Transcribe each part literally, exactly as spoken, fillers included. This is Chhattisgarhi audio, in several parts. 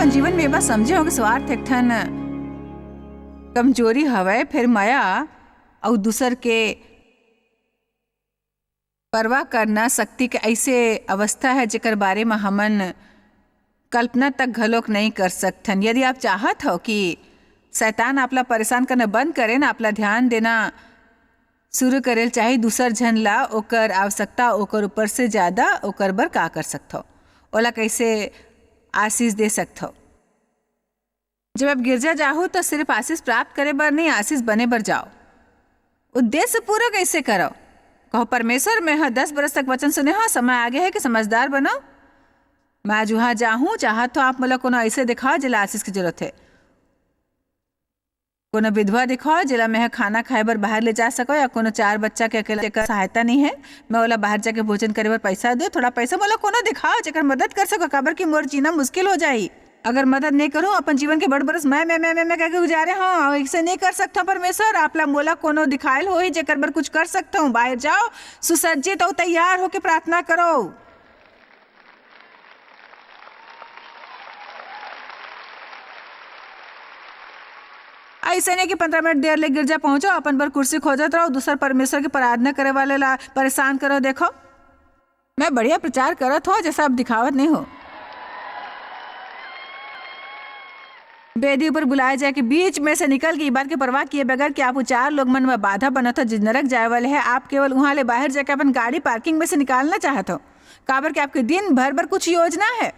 जीवन में बस समझे हो कि स्वार्थ एक ठन कमजोरी हवय, फिर मया अउ दूसर के परवाह करना शक्ति के ऐसे अवस्था है, जेकर बारे में हमन कल्पना तक घलोक नहीं कर सकथन। यदि आप चाहत हो कि शैतान आपला परेशान करना बंद करे ना, आपला ध्यान देना शुरू करे ल चाही दूसर झन ला, ओकर आवश्यकता, ओकर ऊपर से ज्यादा ओकर बर का कर सकथो, ओला कैसे आशीष दे सकथो। जब आप गिरजा जाहू, तो सिर्फ आशीष प्राप्त करे बर नहीं, आशीष बने बर जाओ। उद्देश्य पूरा कैसे करो? कहो, "परमेश्वर, मैं ह दस बरस तक वचन सुने हो, समय आगे है कि समझदार बनो। मैं आज वहां जाहूं, चाहत हो आप मोला कोनो ऐसे दिखाओ, जेला आशीष की जरूरत है। कोनो विधवा दिखाओ, जेला मैं ह खाना खाए बर बाहर ले जा सको, या कोनो चार बच्चा के अकेला, जेकर सहायता नहीं है, मैं ओला बाहर जाके भोजन करे बर पैसा दो, थोड़ा पैसा मोला कोनो दिखाओ, जेकर मदद कर सको, काबर कि मोर जीना मुश्किल हो जाही।" अगर मदद नहीं करूं, अपन जीवन के बड़ बरस मैं, मैं, मैं, मैं, मैं कह के गुजारे हूं, अउ ऐसे नहीं कर सकता। परमेश्वर, आप ला मोला कोनो दिखायल होही, जेकर बर कुछ कर सकता हूं। बाहर जाओ, सुसज्जित अउ तैयार होके प्रार्थना करो। ऐसे नहीं कि पंद्रह मिनट देर ले गिरजा पहुंचो, अपन बर कुर्सी खोजत रहो, दूसर परमेश्वर के प्रार्थना करे वाले ला परेशान करो। देखो, मैं बढ़िया प्रचार करत हो, जैसा आप दिखावत नहीं हो। बेदी ऊपर बुलाए जाए के बीच में से निकल के, ये बात के परवाह किए बगैर कि आप वो चार लोग मन में बाधा बनत हो, जो नरक जाए वाले हैं, आप केवल वहां ले बाहर जाके अपन गाड़ी पार्किंग में से निकालना चाहत हो, काबर कि आपके दिन भर बर कुछ योजना है।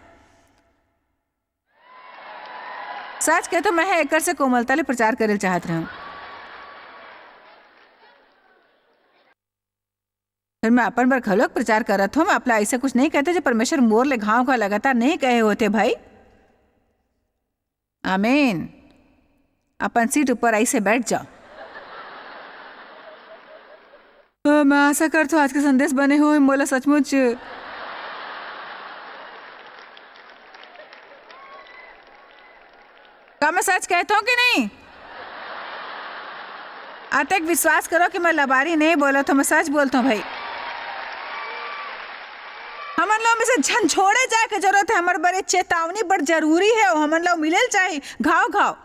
सच कहे तो मैं ह एकर से कोमलता ले प्रचार करे ल चाहत रहूं। फिर मैं अपन बर घलोक प्रचार करत हूं। मैं अपला ऐसे कुछ नहीं कहते, जो परमेश्वर मोर ले घाव घाव लगातार नहीं कहे होते, भाई। आमीन। अपन सीट ऊपर ऐसे बैठ जाओ। तो मैं आशा करत हूं, आज के संदेश बने हो, मोला सचमुच, का मैं सच कहत हूं कि नहीं? अतेक विश्वास करो कि मैं लबारी नहीं बोलत हूं, मैं सच बोलत हूं भाई। हमन लोग में से झन छोड़े जाए के जरूरत है, हमर बर चेतावनी बड़ जरूरी है, हमन लोग मिले ल चाही घाव घाव।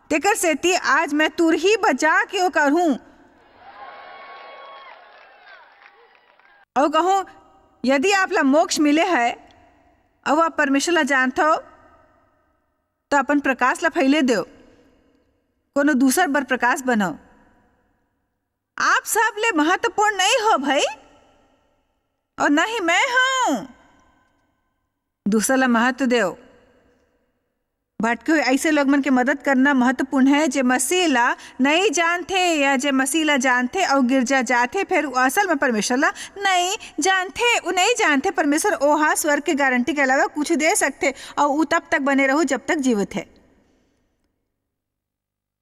तेकर सेती आज मैं तुरही बजा के ओ करहूं। अउ कहूं, यदि आप ला मोक्ष मिले है, अउ आप परमेश्वर ला जानथव, त अपन प्रकाश ला फैले देव, कोनो दूसर बर प्रकाश बनव। आप सब ले महत्वपूर्ण नहीं हो भाई, अउ न ही मैं हूं। दूसर ला महत्व देव। भटके हुए ऐसे लोग मन के मदद करना महत्वपूर्ण है, जे मसीह ला नहीं जानथे या जे मसीह ला जानथे अउ गिरजा जाथे, फिर वो असल में परमेश्वर ला नहीं जानथे। वो नहीं जानथे परमेश्वर ओहा स्वर्ग के गारंटी के अलावा कुछ दे सकथे, अउ वो तब तक बने रहू जब तक जीवित है।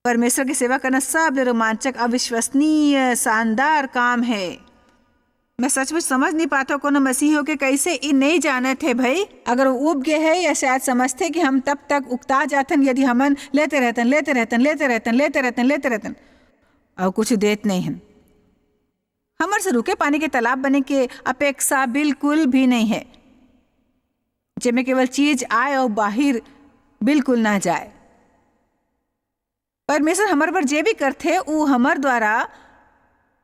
परमेश्वर के सेवा करना सबले रोमांचक, अविश्वसनीय, शानदार काम है। मैं सचमुच समझ नहीं पाता कोनो मसीही होके कैसे ई नहीं जानत हे भाई। अगर वो उब गए है या शायद समझथे कि हम तब तक उकता जाथन यदि हमन लेते रहतन, लेते रहतन, लेते रहतन, लेते रहतन, लेते रहतन, अउ कुछ देत नहीं हन। हमर से रुके पानी के तालाब बने के अपेक्षा बिल्कुल भी नहीं है, जेमे केवल चीज आए अउ बाहिर बिल्कुल ना जाए। परमेश्वर हमर बर जे भी करथे, ऊ हमर द्वारा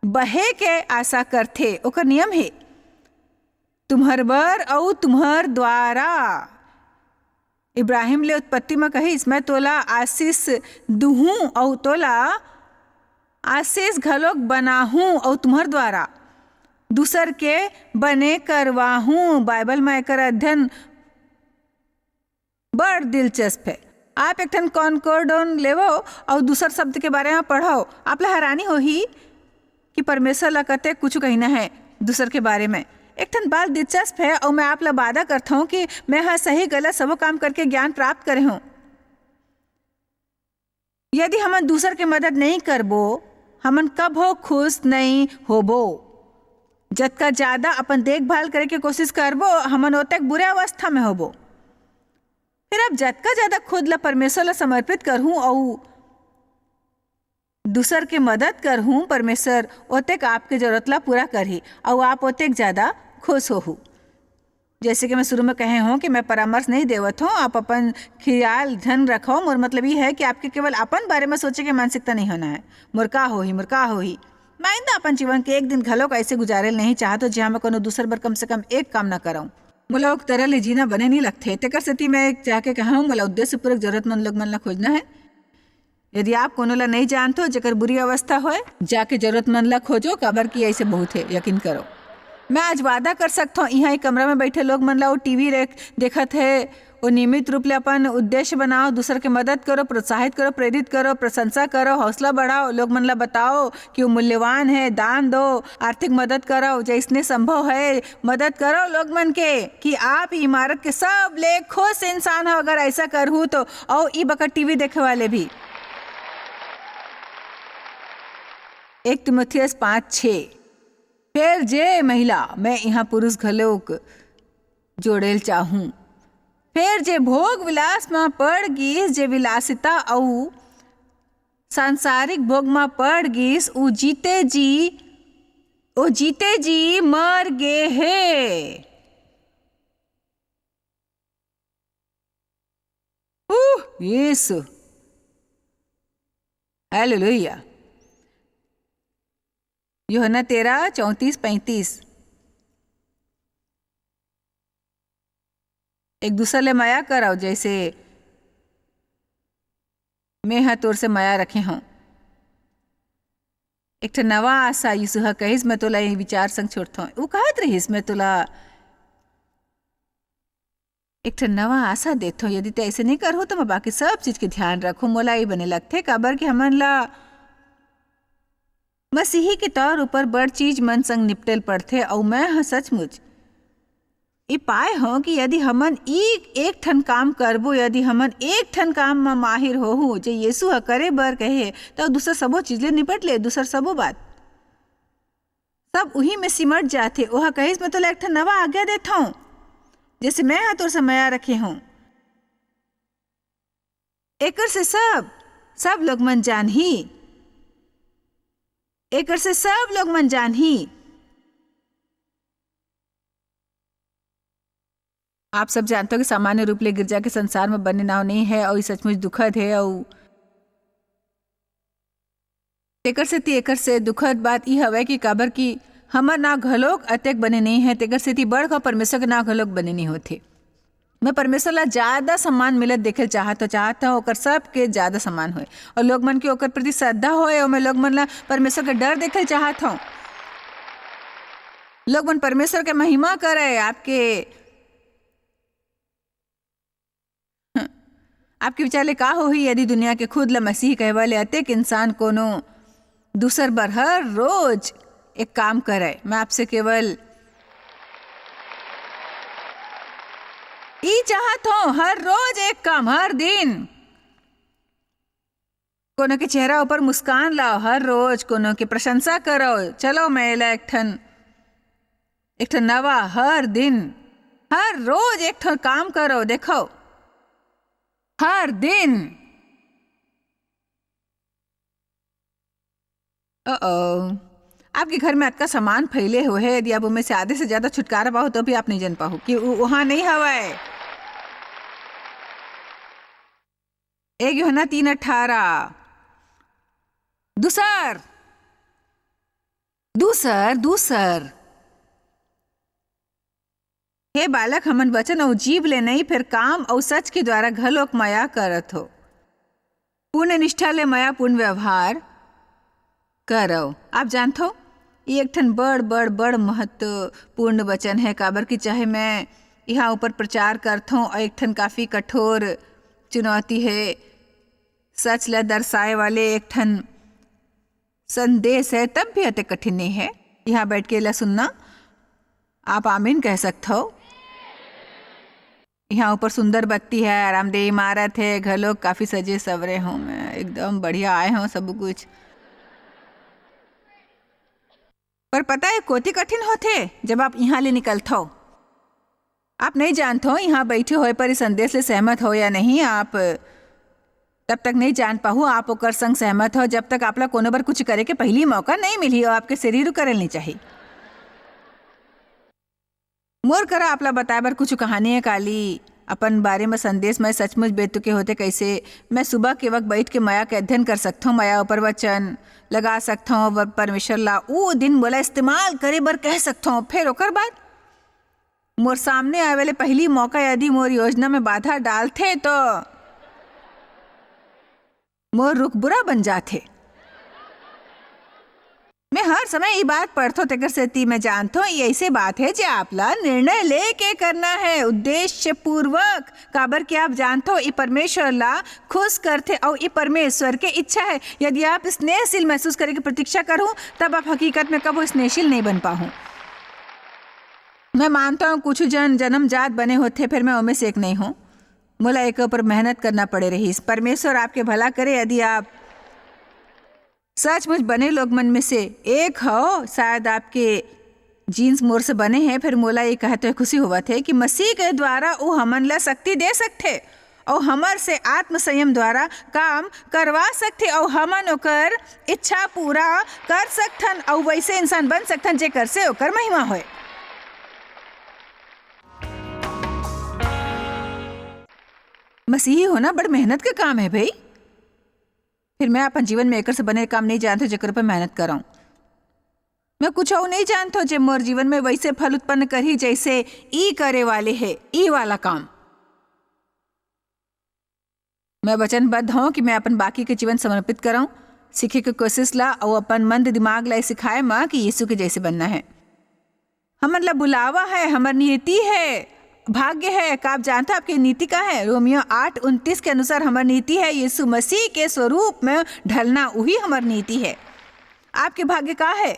बहे के आशा करथे। ओकर नियम हे, तुम्हर बर अऊ तुम्हर द्वारा। इब्राहिम ले उत्पत्ति म कहिस, "मैं तोला आशीष दुहूं अऊ तोला आशीष घलोक बनाहूं अऊ तुम्हर द्वारा दूसर के बने करवाहूं।" बाइबल म एकर अध्ययन बड़ दिलचस्प हे। आप एक ठन कॉन्कोर्डोन लेवो अऊ दूसर शब्द के बारे म पढ़ो, आप ला हैरानी होही कि परमेश्वर ला कतेक कुछु कहिना हे दूसर के बारे म। एक ठन बात दिलचस्प हे अऊ मैं आप ला वादा करथौं कि मैं ह सही गलत सबो काम करके ज्ञान प्राप्त करे हौं। यदि हमन दूसर के मदद नइं करबो, हमन कभो खुश नइं होबो। जतका जादा अपन देखभाल करे के कोशिश करबो, हमन ओतेक बुरे अवस्था म होबो। फेर आप जतका जादा खुद ला परमेश्वर ला समर्पित करहू अऊ दूसर के मदद करहू, परमेश्वर ओतेक आपके जरूरत ला पूरा करही अऊ आप ओतेक जादा खुश होहू। जैसे कि मैं शुरू में कहे हूँ कि मैं परामर्श नहीं देवत हूँ, आप अपन ख्याल ध्यान रखो। मोर मतलब ये है कि आपके केवल अपन बारे में सोचे के मानसिकता नहीं होना है। मोर का होही, मोर का होही। मैं आइंदा अपन जीवन के एक दिन घलो ऐसे गुजारे नहीं चाहत हूँ, जहाँ मैं कोनो दूसर बर कम से कम एक काम ना करूँ। मोला ओक तरह ले जीना बने नहीं लगथे, तेकर सेती मैं जाके कहा हूँ, मोला उद्देश्यपूर्वक जरूरतमंद लोग मन ला खोजना है। यदि आप कोनो ला नहीं जानत हो, जेकर बुरी अवस्था होए, जाके जरूरतमंद ला खोजो, काबर कि ऐसे बहुत है, यकीन करो। मैं आज वादा कर सकत हूँ, यहाँ एक कमरा में बैठे लोग मन ला वो टीवी रेख-, देखत है, वो नियमित रूप ले अपन उद्देश्य बनाओ, दूसर के मदद करो, प्रोत्साहित करो, प्रेरित करो, प्रशंसा करो, हौसला बढ़ाओ, लोग मन ला बताओ कि वो मूल्यवान है, दान दो, आर्थिक मदद करो, जैसने संभव है, मदद करो लोग मन के, कि आप ही इमारत के सब ले खुश इंसान हो अगर ऐसा करहू तो। अउ ई बखत टीवी देखे वाले भी। एक तीमुथियुस पाँच छः। फेर जे महिला, मैं इहाँ पुरुष घलोक जोड़ेल चाहूँ, फेर जे भोग विलास म पड़ गिस, जे विलासिता अउ सांसारिक भोग म पड़ गिस, उ जीते जी, ओ जीते जी मर गे हे। उह, यीशु। हालेलुया। यूहन्ना तेरह चौंतीस पैंतीस। एक दूसर ले मया करव, जैसे मैं ह तोर से मया रखे हूँ। एक ठन नवा आशा यीशु ह कहिस, "मैं तोला ये विचार संग छोड़थौं।" ऊ कहत रहिस, "मैं तोला एक ठन नवा आशा देथौं, यदि ते ऐसे नहीं करहू, तो मैं बाकी सब चीज के ध्यान रखहूँ।" मोला ये बने लगथे, काबर कि हमन ला मसीही के तौर ऊपर बड़ चीज मन संग निपटेल पड़थे, अऊ मैं ह सचमुच ई पाए हौं कि यदि हमन ई एक ठन काम करबो, यदि हमन एक ठन काम म माहिर होहू, जे यीशु ह करे बर कहे, त दूसर सबो चीज ले निपट ले, दूसर सबो बात। सब उही में सिमट जाथे। ओह कहिस, "मैं तोला एक ठन नवा आज्ञा देथौं, जैसे मैं ह तोर से मया रखे हौं। एकर से सब, सब लोग मन जानही, एकर से सब लोग मन जानही।" आप सब जानथो कि सामान्य रूप ले गिरजा के संसार म बने नाव नइ हे, अउ ई सचमुच दुखद हे। अउ तेकर सेती एकर से दुखद बात ई हवय कि काबर कि हमर नाव घलोक अतेक बने नइ हे, तेकर सेती बड़का परमेश्वर के नाव घलोक बने नइ होथे। मैं परमेश्वर ला ज्यादा सम्मान मिलत देखे ल चाहत हौं, चाहत हौं ओकर सबके ज्यादा सम्मान होय, अउ लोग मन के ओकर प्रति श्रद्धा होय, अउ मैं लोग मन ला परमेश्वर के डर देखे ल चाहत हौं। लोग मन परमेश्वर के महिमा करे, आपके आपके विचार ले का होही, यदि दुनिया के खुद ल मसीह कहवाले अतेक इंसान कोनो दूसर बर हर रोज एक काम करे? मैं आपसे केवल ई चाहत हौं, हर रोज एक काम, हर दिन। कोनो के चेहरा ऊपर मुस्कान लाओ हर रोज, कोनो के प्रशंसा करो। चलो, मैं एला एक ठन, एक ठन नवा हर दिन, हर रोज एक ठन काम करो। देखो, हर दिन। ओ, आपके घर में अतका सामान फैले हुए है, यदि आप उनमें से आधे से ज्यादा छुटकारा पाओ, तो भी आप नहीं जान पाओ कि वो वहां नहीं हवाए। एक यूहन्ना तीन अठारह। दूसर, दूसर, दूसर। हे बालक, हमन वचन अउ जीव ले नइ, फेर काम अउ सच के द्वारा घलोक मया करत हो। पूर्ण निष्ठा ले मया, पूर्ण व्यवहार करव। आप जानथो, ये एक ठन बड़, बड़, बड़ महत्वपूर्ण वचन है, काबर कि चाहे मैं यहाँ ऊपर प्रचार करथों और एक ठन काफी कठोर चुनौती है, सच ला दर्शाए वाले एक ठन संदेश है, तब भी अतेक कठिन नहीं है यहाँ बैठ के ला सुनना। आप आमीन कह सकथो। यहाँ ऊपर सुंदर बत्ती है, आरामदेह इमारत है, घलोक काफी सजे सवरे हूँ मैं, एकदम बढ़िया आए हूँ सब कुछ। पर पता है कोती कठिन होथे, जब आप यहाँ ले निकलथो। आप नहीं जानथो यहाँ बैठे होए पर इस संदेश ले सहमत हो या नहीं। आप तब तक नहीं जान पाहू आप ओकर संग सहमत हो, जब तक आपला कोनो बर कुछ करे के पहली मौका नहीं मिली और आपके शरीर करे नहीं चाहिए। मोर करा आपला बताए बर कुछ कहानी हे काली। अपन बारे म संदेश म सचमुच बेतुके होथे। कैसे? मैं सुबह के वक्त बैठ के मया के अध्ययन कर सकथौं, मया ऊपर वचन लगा सकथौं, व परमेश्वर ला ऊ दिन मोला इस्तेमाल करे बर कह सकथौं। फेर ओकर बाद मोर सामने आए वाले पहली मौका यदि मोर योजना में बाधा डालथे, तो मोर रुख बुरा बन जाथे। मैं हर समय ये बात पढ़थों, तेकर सेती मैं जानथों, ये ऐसे बात हे जे आपला निर्णय लेके करना हे, उद्देश्यपूर्वक, काबर कि आप जानथों, ये परमेश्वर ला खुश करथे अउ ये परमेश्वर के इच्छा हे। यदि आप स्नेहशील महसूस करे के प्रतीक्षा करहूँ, तब आप हकीकत में कभू स्नेहशील नहीं बन पाहूँ। मैं मानथों, कुछ जन जन्मजात बने होथे, फेर मैं ओमे से एक नहीं हूँ। मोला एक ऊपर मेहनत करना पड़े रहिस। परमेश्वर आपके भला करे। यदि आप सचमुच बने लोग मन में से एक हो, शायद आपके जीन्स मोर से बने हैं, फिर मोला ये कहते हुए खुशी होवत हे कि मसीह के द्वारा वो हमन ला शक्ति दे सकथे अउ हमर से आत्मसंयम द्वारा काम करवा सकथे अउ हमन ओकर इच्छा पूरा कर सकथन अउ वैसे इंसान बन सकथन जेकर से ओकर महिमा होए। मसीही होना बड़ मेहनत के काम हे भाई। फिर मैं अपन जीवन में एकर से बने काम नहीं जानथों जेकर पर मेहनत करौं। मैं कुछ अउ नहीं जानथों जे मोर जीवन में वैसे फल उत्पन्न करही जैसे ई करे वाले हे, ई वाला काम। मैं वचनबद्ध हौं कि मैं अपन बाकी के जीवन समर्पित करौं, सीखे के कोशिश ला अउ अपन मंद दिमाग ला सिखाए मा कि यीशु के जैसे बनना हे। हमन ला बुलावा हे, हमर नीति हे, भाग्य हे। का आप जानथो आपके नीति का हे? रोमियो आठ उनतीस के अनुसार हमर नीति हे यीशु मसीह के स्वरूप में ढलना, उही हमर नीति हे। आपके भाग्य का हे?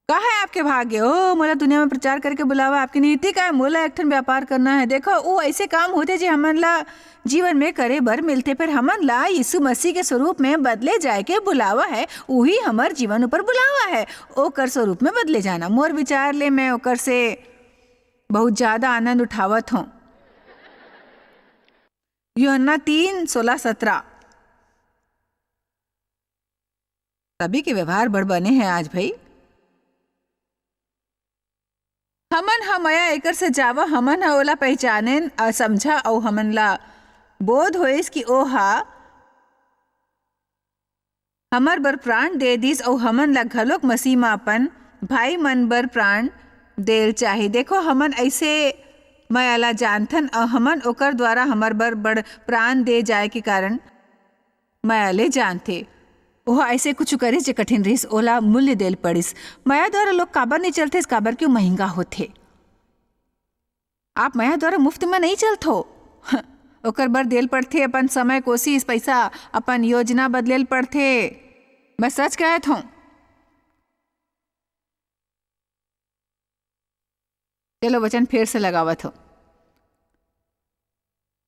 का हे आपके भाग्य? ओ, मोला दुनिया में प्रचार करके बुलावा। आपके नीति का हे? मोला एक ठन व्यापार करना हे। देखो, वो ऐसे काम होथे जे हमन ला जीवन में करे बर मिलथे, फिर हमन ला यीशु मसीह के स्वरूप में बदले जाए के बुलावा हे, उही हमर जीवन ऊपर बुलावा हे, ओकर स्वरूप में बदले जाना। मोर विचार ले मैं ओकर से बहुत ज्यादा आनंद उठावत हौं। यूहन्ना तीन सोलह सत्रह। सभी के व्यवहार बड़ बने हे आज भाई। हमन ह मया एकर से जावा, हमन ह ओला पहिचानेन अउ समझा, अउ हमन ला बोध होइस कि ओ ह हमर बर प्राण दे दिस, अउ हमन ला घलोक मसीह म अपन भाई मन बर प्राण देल चाही। देखो, हमन अइसे मया ला जानथन, अउ हमन ओकर द्वारा हमर बर बड़ प्राण दे जाए के कारण मया ले जानथे। ओह अइसे कुछु करिस जे कठिन रिहिस, ओला मूल्य देल पड़िस। मया द्वारा लोग काबर नइ चलथे? काबर कि ओ महंगा होथे। आप मया द्वारा मुफ्त म नइ चलथो। ओकर बर देल पड़थे अपन समय, कोशिश, पइसा, अपन योजना बदलेल पड़थे। मैं सच कहत हौं। चलो, वचन फेर से लगावत हौं।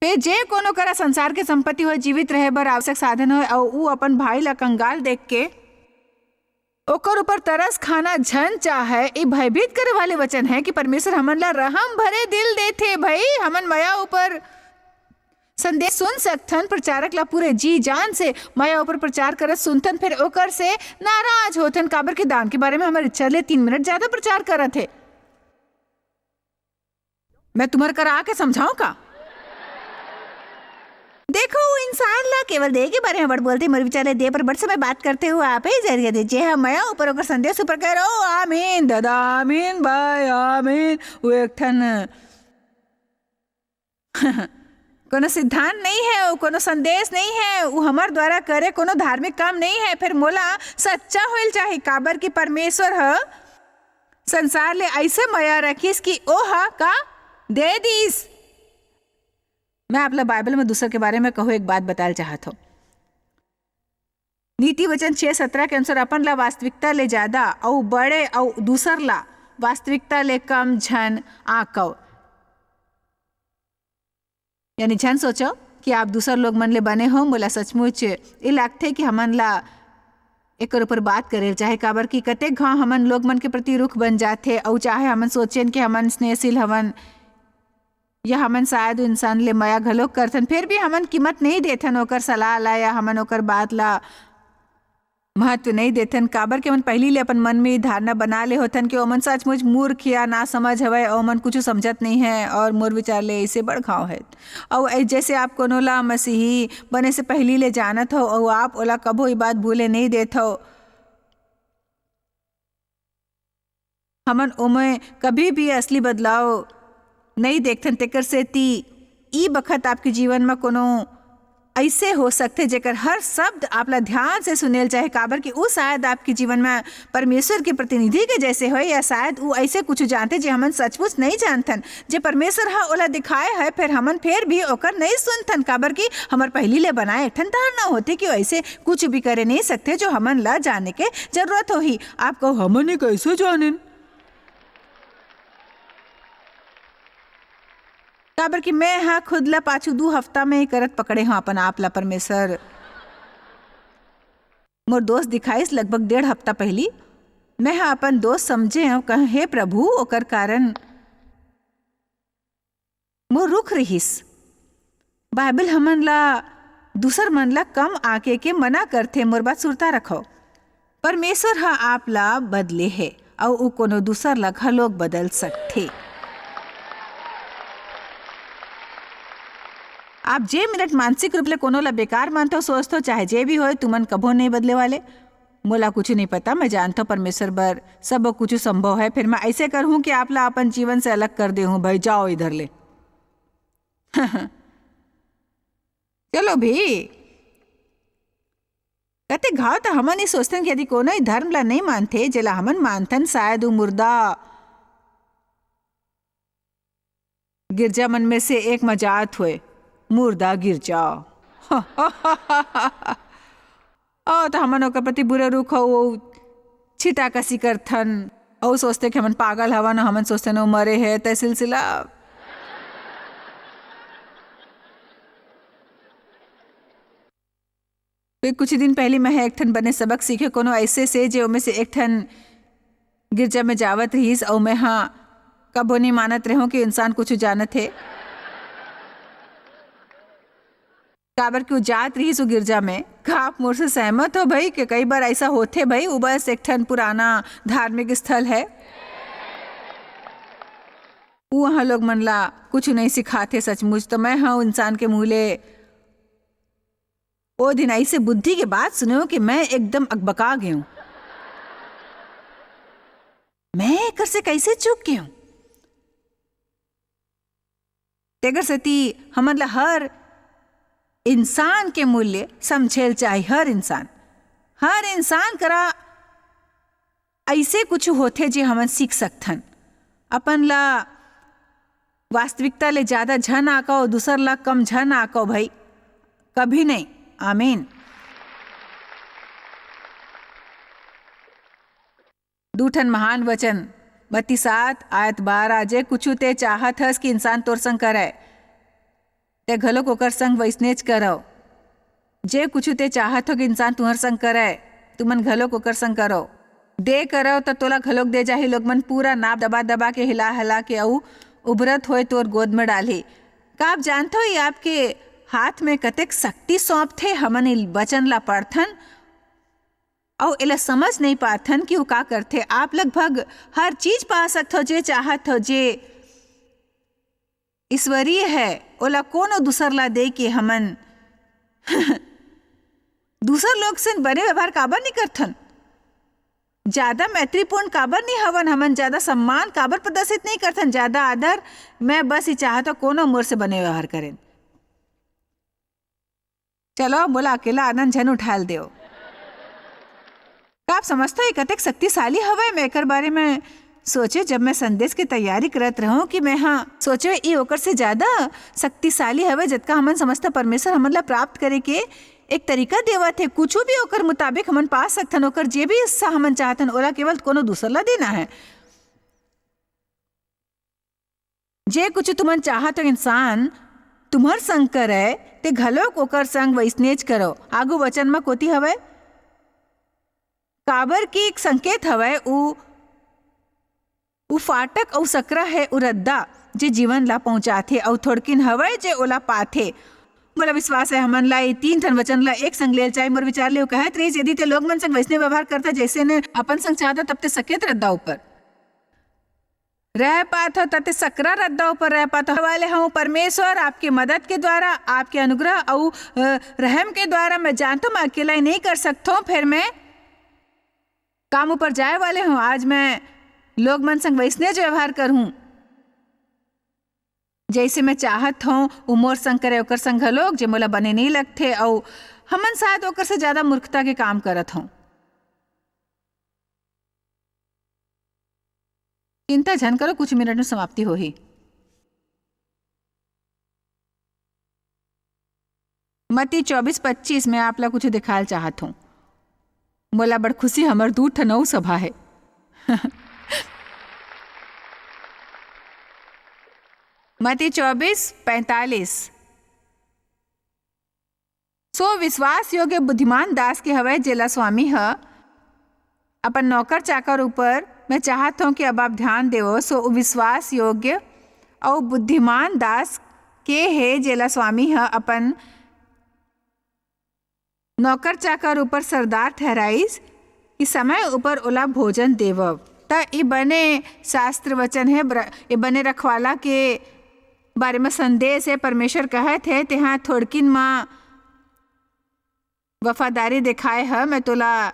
फेर जे कोनो करा संसार के संपत्ति होय, जीवित रहे बर आवश्यक साधन होय, अऊ ऊ अपन भाई ला कंगाल देख के ओकर ऊपर तरस खाना झन चाहे, ई भयभीत करे वाले वचन है कि परमेश्वर हमन ला रहम भरे दिल देथे। भई, हमन मया ऊपर संदेश सुन सकथन, प्रचारक ला पूरे जी जान से मया ऊपर प्रचार करत सुनथन, फिर ओकर से नाराज होथन, काबर के दान के बारे में हमर इच्छा ले तीन मिनट ज्यादा प्रचार करत हे। मैं तुम्हर करा आके समझाऊं का? देखो, वो इंसान ला केवल दे के बारे में बड़ बोलते, मोर विचार ले दे पर बड़ समय बात करते हुए आप ही जरिए दे, जे हम मया ऊपर ओकर संदेश ऊपर कह रहा हूँ। आमीन दादा, आमीन भाई, आमीन। वो एक ठन कोनो सिद्धांत नहीं है, वो कोनो संदेश नहीं है, वो हमर द्वारा करे कोनो धार्मिक काम नहीं है। फिर मोला सच्चा होइल चाही, काबर कि परमेश्वर ह संसार ले ऐसे मया रखिस कि ओह का दे दिस। मैं आप ला बाइबल में दूसर के बारे में कहूँ एक बात बताल चाहत हूँ। नीति वचन छह सत्रह के अनुसार अपन ला वास्तविकता ले ज्यादा अउ बड़े अउ दूसर ला वास्तविकता ले कम झन आंकव। यानी झन सोचो कि आप दूसर लोग मन ले बने हो। मोला सचमुच ये लगथे कि हमन ला एकर ऊपर बात करे चाहे, काबर कि कतेक घाव हमन लोग मन के प्रति रुख बन जाथे, अउ चाहे हमन सोचेन कि हमन स्नेहशील हवन या हमन शायद इंसान ले मया घलोक करथन, फिर भी हमन कीमत नहीं देथन ओकर सलाह ला या हमन ओकर बात ला महत्व नहीं देथन, काबर के हमन पहिली ले अपन मन में ये धारणा बना ले होथन कि ओमन सचमुच मूर्ख या नासमझ हवय, ओमन कुछु समझत नहीं है और मोर विचार ले ऐसे बड़ घाव है। अउ ऐ-, जैसे आप कोनो ला मसीही बने से पहिली ले जानत हो अउ आप ओला कभो ये बात भूले नहीं देत हो, हमन ओमे कभी भी असली बदलाव नई देखथन। तेकर सेती ई बखत आपके जीवन म कोनो अइसे हो सकथे, जेकर हर शब्द आप ला ध्यान से सुनेल चाहे, काबर कि ऊ शायद आपके जीवन म परमेश्वर के प्रतिनिधि के जैसे होय, या शायद ऊ अइसे कुछ जानथे, जे हमन सचमुच नई जानथन, जे परमेश्वर ह ओला दिखाए है, फेर हमन फेर भी ओकर नई सुनथन, काबर कि हमर पहिली ले बनाए एक ठन धारणा होथे कि अइसे कुछ भी करे नई सकथे, जो हमन ला जाने के जरूरत होही। आप कहो, "हमन ये कइसे जानेन?" काबर कि मैं हा खुद ला पाछू दू हफ्ता में करत पकड़े हूँ अपन आप ला परमेश्वर। मोर दोस्त दिखाइस लगभग डेढ़ हफ्ता पहली। मैं हा अपन दोस्त समझे हूँ, कह, "हे प्रभु, ओकर कारण मोर रुख रिहिस।" बाइबल हमन ला दूसर मन ला कम आके के मना करथे, मोर बात सुरता रखव। परमेश्वर ह आप ला बदले हे, अउ ऊ कोनो दूसर ला घलोक बदल सकथे। आप जे मिनट मानसिक रूप ले कोनो ला बेकार मानथव, सोचथव, चाहे जे भी होय, तुमन कभो नई बदले वाले। मोला कुछु नई पता, मैं जानथव परमेश्वर बर सबो कुछु संभव है। फिर मैं ऐसे करहूं कि आप ला अपन जीवन से अलग कर देहूं। भाई, जाओ इधर ले। चलो भी, कते घाव त हमन ही सोचथन कि यदि कोनो ही धर्म ला नई मानथे, जेला हमन मानथन, शायद ऊ मुर्दा गिरजा मन में से एक म जात होय, मुर्दा गिरजा। अउ त हमन ओकर प्रति बुरा रुख अउ छिटाकसी करथन, अउ सोचथे कि हमन पागल हवन, हमन सोचथन वो मरे हे, तय सिलसिला। फिर कुछ दिन पहली मैं ह एक ठन बने सबक सीखे, कोनो ऐसे से जे ओमे से एक ठन गिरजा में जावत रहिस, अउ मैं ह कभो नई मानत रहों कि इंसान कुछ जानत हे। काबर कि वो जात रहिस वो गिरजा में। का आप मोर से सहमत हो भाई कि कई बार ऐसा होथे भाई, वो बस एक ठन पुराना धार्मिक स्थल है, वो वहाँ लोग मन ला कुछ नई सिखाथे सचमुच। तो मैं ह इंसान के मुँह ले ओ दिन ऐसे बुद्धि के बात सुने हूँ कि मैं एकदम अकबका गई हूँ। मैं एकर से कैसे चूक गई हूँ? तेकर सेती हमन ला हर इंसान के मूल्य समझेल चाही। हर इंसान, हर इंसान करा ऐसे कुछ होथे जे हमन सीख सकथन। अपन ला वास्तविकता ले ज्यादा झन आंकव, दूसर ला कम झन आंकव भाई, कभी नहीं। आमीन। दू ठन महान वचन, मत्ती सात आयत बारह, "जे कुछु ते चाहत हस कि इंसान तोर संग करय, ते घलोक ओकर संग वइसनेच करव। जे कुछु ते चाहत हो कि इंसान तुंहर संग करय, तुमन घलोक ओकर संग करव। दे करव, त तोला घलोक दे जाही। लोग मन पूरा नाप दबा दबा के, हिला हिला के अउ उभरत होय तोर गोद में डालही।" का आप जानथव, ये आपके हाथ में कतेक शक्ति सौंपथे? हमन ए वचन ला पढ़थन अउ एला समझ नई पाथन कि वो का करथे। आप लगभग हर चीज पा सकथव, जे चाहत हो, जे ईश्वरीय है, ओला कोनो दूसर ला दे के हमन दूसर लोग से बने व्यवहार काबर नई करथन? ज्यादा मैत्रीपूर्ण काबर नई हवन? हमन ज्यादा सम्मान काबर प्रदर्शित नई करथन, ज्यादा आदर? मैं बस ये चाहत हूँ, कोनो मोर से बने व्यवहार करें। चलो, मोला अकेला आनंद झन उठाल देव। का आप समझते हो, ये कतेक शक्तिशाली हवय? मैं एकर बारे में सोचे, जब मैं संदेश की तैयारी करत रहूं, कि मैं, हाँ, सोचे, ये ओकर से ज्यादा शक्तिशाली हवय, जतका हमन समझता परमेश्वर हमन ला प्राप्त करे के एक तरीका देवत हे। कुछ भी ओकर मुताबिक हमन पा सकथन, ओकर जे भी हिस्सा हमन चाहथन, ओला केवल कोनो दूसर ला देना है। जे कुछ तुमन चाहत हो इंसान तुम्हर संग करय, ते घलोक ओकर संग वइसनेच करो। आगू वचन म कोती हवय, काबर कि एक संकेत हवय, उ, उ फाटक अउ सकरा हे, उ रद्दा, जे जीवन ला पहुंचाथे, अउ थोड़किन हवय, जे ओला पाथे। मोला विश्वास हे, हमन ला ये तीन ठन वचन ला एक संग लेल चाही। मोर विचार ले वो कहत रहिस, यदि ते लोग मन संग वैसने व्यवहार करता, जैसे ने अपन संग चाहता, तब ते सकेत रद्दा ऊपर रह पात हो, तब ते सकरा रद्दा ऊपर रह पात हो। वाले हूँ परमेश्वर, आपके मदद के द्वारा, आपके अनुग्रह अउ, अ, रहम के द्वारा। मैं जानता हूँ, मैं अकेला ही नहीं कर सकता हूँ, फिर मैं काम ऊपर जाए वाले हूँ। आज मैं लोग मन संग वैसने जो व्यवहार करहूँ, जैसे मैं चाहत हूँ, वो मोर संग करे, ओकर संग घलोक, जे मोला बने नहीं लगथे, अउ हमन शायद ओकर से ज्यादा मूर्खता के काम करत हूँ। चिंता झन करो, कुछ मिनट में समाप्ति होही। मत्ती चौबीस पच्चीस में आप ला कुछ दिखाल चाहत हूँ। मोला बड़ खुशी, हमर दू ठन अउ सभा हे। मत्ती चौबीस पैंतालीस। सो विश्वास योग्य बुद्धिमान दास के हवय, जेला स्वामी ह अपन नौकर चाकर ऊपर। मैं चाहत हूँ कि अब आप ध्यान देवो। सो विश्वास योग्य अउ बुद्धिमान दास के हे, जेला स्वामी ह अपन नौकर चाकर ऊपर सरदार ठहराइस कि समय ऊपर ओला भोजन देवव। त ई बने शास्त्र वचन हे, ब्र-, ई बने रखवाला के बारे में संदेश हे। परमेश्वर कहत हे, "तेहा थोड़किन म वफादारी दिखाए ह, मैं तोला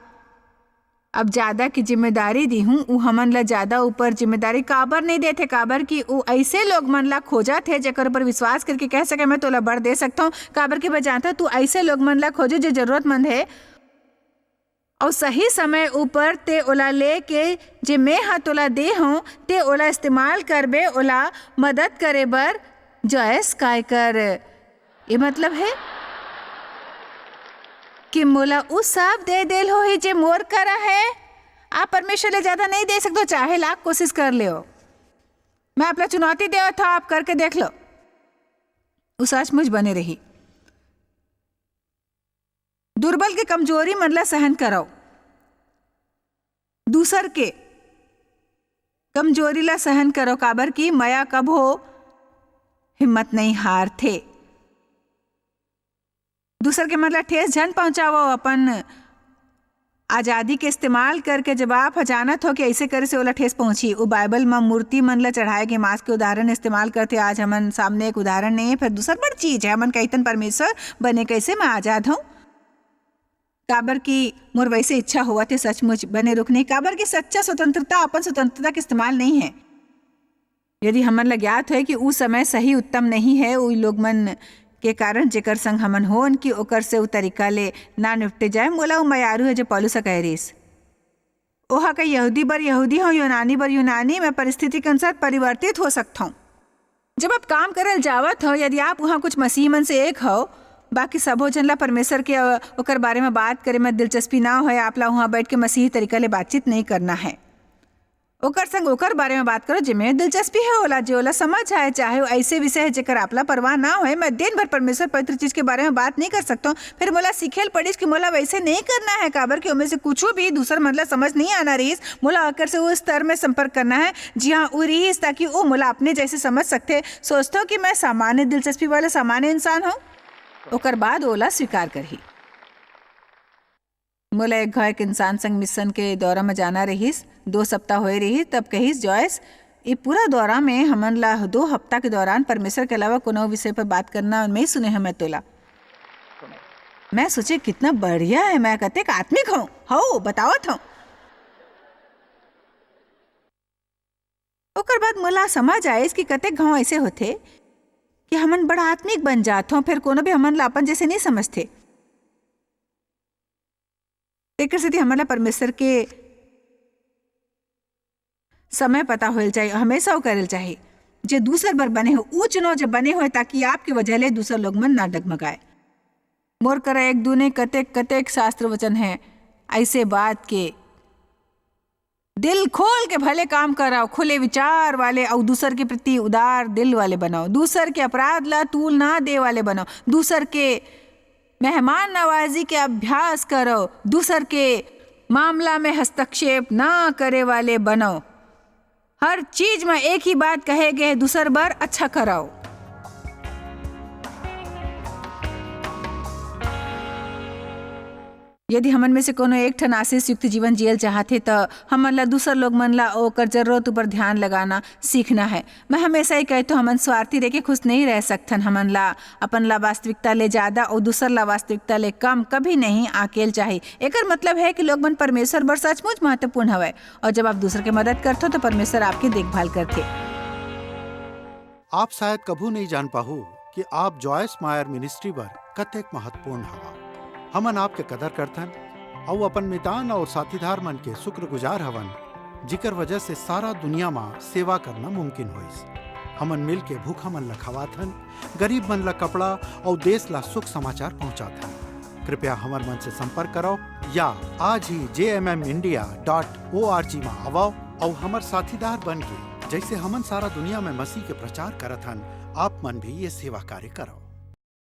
अब ज्यादा की जिम्मेदारी दी हूँ।" उ हमन ला ज्यादा ऊपर जिम्मेदारी काबर नहीं देथे? काबर कि उ ऐसे लोग मन ला खोजत हे, जेकर ऊपर विश्वास करके कह सके, "मैं तोला बड़ दे सकता हूँ।" काबर कि मैं जानता हूँ, तू ऐसे लोग मन ला खोजे, जो जरूरतमंद हे, अउ सही समय ऊपर ते ओला लेके, जे मैं ह तोला दे हूँ, ते ओला इस्तेमाल करबे, ओला मदद करे बर। जॉयस, काय कर ये मतलब हे कि मोला उ सब दे देल होही, जे मोर करा हे। आप परमेश्वर ले ज्यादा नहीं दे सकते, चाहे लाख कोशिश कर लेव। मैं आप ला चुनौती देवत हूँ, आप करके देख लो। उ सचमुच बने रही। दुर्बल के कमजोरी मन ला सहन करव, दूसर के कमजोरी ला सहन करव, काबर कि मया कभो हिम्मत नहीं हारथे। दूसर के मन ला ठेस झन पहुंचावव। अपन आजादी के इस्तेमाल करके, जब आप ह जानत हो कि ऐसे करे से ओला ठेस पहुंची, वो बाइबल म मूर्ति मन ला चढ़ाए के मांस के उदाहरण इस्तेमाल करथे। आज हमन सामने एक उदाहरण नहीं है, फिर दूसर बड़ चीज है, हमन कहितन परमेश्वर बने कैसे मैं आजाद हूँ, काबर कि मोर वैसे इच्छा होवत हे सचमुच बने रुकने, काबर कि सच्चा स्वतंत्रता अपन स्वतंत्रता के इस्तेमाल नहीं है। यदि हमन ला ज्ञात होय कि उ समय सही उत्तम नहीं है, उई लोग मन के कारण जेकर संग हमन होन कि ओकर से उ तरीका ले ना निपटे जाए, मोला उ मयारू है जो पौलुस ह कहे रिहिस। ओहा कई यहूदी बर यहूदी हो, यूनानी बर यूनानी में परिस्थिति के अनुसार परिवर्तित हो सकथौं। जब आप काम करल जावत हो, यदि आप उहाँ कुछ मसीही मन से एक हो, बाकी सबो झन ला परमेश्वर के, अ, ओकर बारे में बात करे में दिलचस्पी ना होय, आप ला उहाँ बैठ के मसीही तरीका ले बातचीत नहीं करना है। ओकर संग ओकर बारे में बात करो, जेमे दिलचस्पी है ओला, जे ओला समझ आए, चाहे वो ऐसे विषय है जेकर आपला परवाह ना होए। मैं दिन भर परमेश्वर पवित्र चीज के बारे में बात नहीं कर सकता हूँ। फिर मोला सीखेल पड़िस कि मोला वैसे नहीं करना है, काबर कि ओमे से कुछ भी दूसर मन ला समझ नहीं आना रहीस। मोला आकर से वो स्तर में संपर्क करना है, जिहाँ वो रहीस, ताकि वो मोला अपने जैसे समझ सकते। सोचता हूँ कि मैं सामान्य दिलचस्पी वाला सामान्य इंसान हूँ, ओकर बाद ओला स्वीकार करही। मोला एक घाव एक इंसान संग मिशन के दौरा म जाना रहिस। दो सप्ताह होए रहिस, तब कहिस, "जॉयस, ये पूरा दौरा में हमन ला दो हफ्ता के दौरान परमेश्वर के अलावा कोनो विषय पर बात करना नहीं सुने हन मैं तोला।" मैं सोचे, "कितना बढ़िया है, मैं कतेक आत्मिक हूँ, हव, बतावत हूँ।" ओकर बाद मोला समझ आइस कि कतेक घाव ऐसे होथे कि हमन बड़ा आत्मिक बन जात हों, फिर कोनो भी हमन ला अपन जैसे नहीं समझथे। तेकर सेती हमन ला परमेश्वर के समय पता होएल चाही, हमेशा वो करेल चाही। जे दूसर बर बने हो, ऊ चुनो जे बने होए, ताकि आपके वजह ले दूसर लोग मन ना डगमगाए। मोर करा एक दूने कतेक, कतेक शास्त्र वचन है ऐसे बात के। दिल खोल के भले काम करव, खुले विचार वाले अउ दूसर के प्रति उदार दिल वाले बनव। दूसर के अपराध ला तूल ना दे वाले बनव। दूसर के मेहमान नवाजी के अभ्यास करव। दूसर के मामला में हस्तक्षेप ना करे वाले बनव। हर चीज में एक ही बात कहे गए, दूसर बर अच्छा करव। यदि हमन में से कोनो एक ठन आशीष युक्त जीवन जियल चाहत हे, त हमन ला दूसर लोग मन ला ओकर जरूरत ऊपर ध्यान लगाना सीखना है। मैं हमेशा ही कहत हूँ, हमन स्वार्थी रह के खुश नहीं रह सकथन। हमन ला अपन ला वास्तविकता ले ज्यादा और दूसर ला वास्तविकता ले कम कभी नहीं आकेल चाही। एकर मतलब है कि लोग मन परमेश्वर बर सचमुच महत्वपूर्ण हवय, और जब आप दूसर के मदद करथो, तो परमेश्वर आपके देखभाल करथे। आप शायद कभू नहीं जान पाहू कि आप जॉयस मायर मिनिस्ट्री बर कतेक महत्वपूर्ण हवा। हमन आपके कदर करथन अउ अपन मितान और साथीदार मन के शुक्रगुजार हवन, जिकर वजह से सारा दुनिया मा सेवा करना मुमकिन होइस। हमन मिल के भूखा मन ला खवाथन, गरीब मन ला कपड़ा और देश ला सुख समाचार पहुंचाथन। कृपया हमर मन से संपर्क करो या आज ही J M M India dot O R G मा आवो और हमर साथीदार बन के, जैसे हमन सारा दुनिया में मसीह के प्रचार करत हन, आप मन भी ये सेवा कार्य करो।